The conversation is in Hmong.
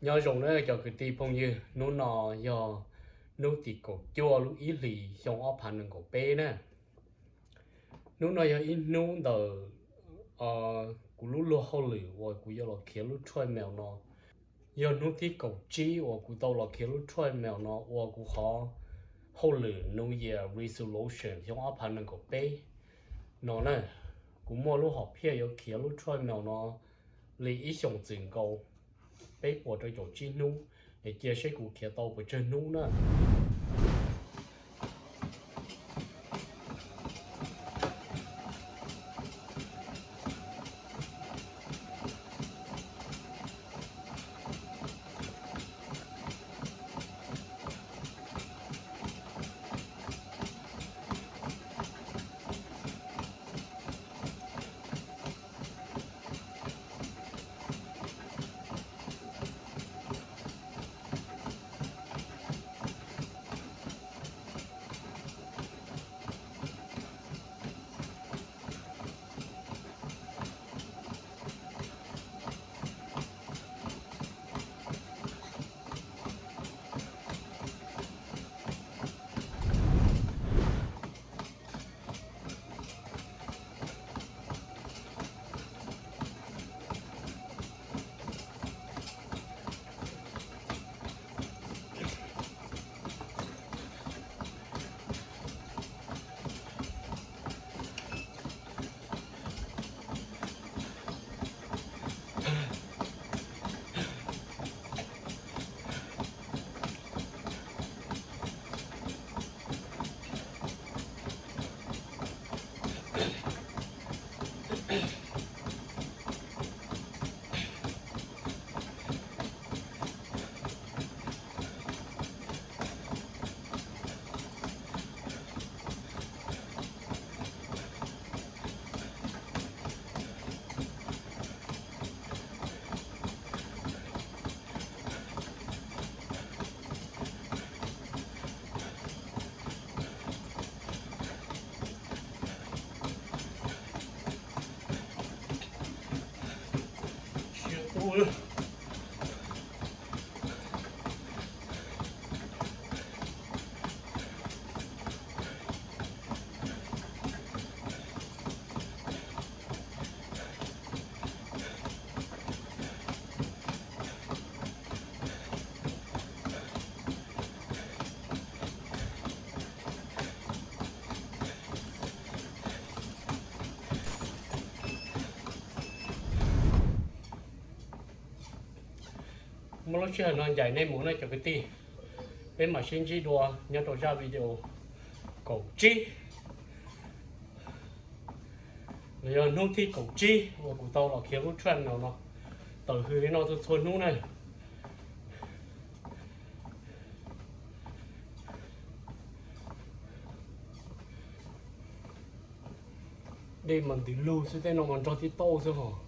Nyob zoo na cov kwv tij phooj ywg, hnub no yog hnub tim kaum cuaj lub ib hlis xyoo ob phav nees nkaum peb na. Hnub no yog ib hnub ntawm kuv lub luag hauj lwm uas kuv yuav los khiav lub treadmill no. Yog hnub thib kaum tsib uas kuv tau los khiav lub treadmill no ua kuv qhov hauj lwm New Year resolution xyoo ob phav nees nkaum peb no na. Kuv muaj lub hom phiaj yuav khiav lub treadmill no li ib xyoos txwm nkaus, peb puas rau caum tsib hnub, es cia seb kuv khiav tau puas tsawg hnub na. Muaj lub sij hawm no ncaim nej mus na cov kwv tij, peb mam sib ntsib dua nyob rau zaj video kaum tsib. Nws yog hnub thib kaum tsib uas kuv tau los khiav lub treadmill no, tawm hws li no txhua txhua hnub na. Dej mas ntws lug xwb, tej no mas nrog tib tauj xwb hos.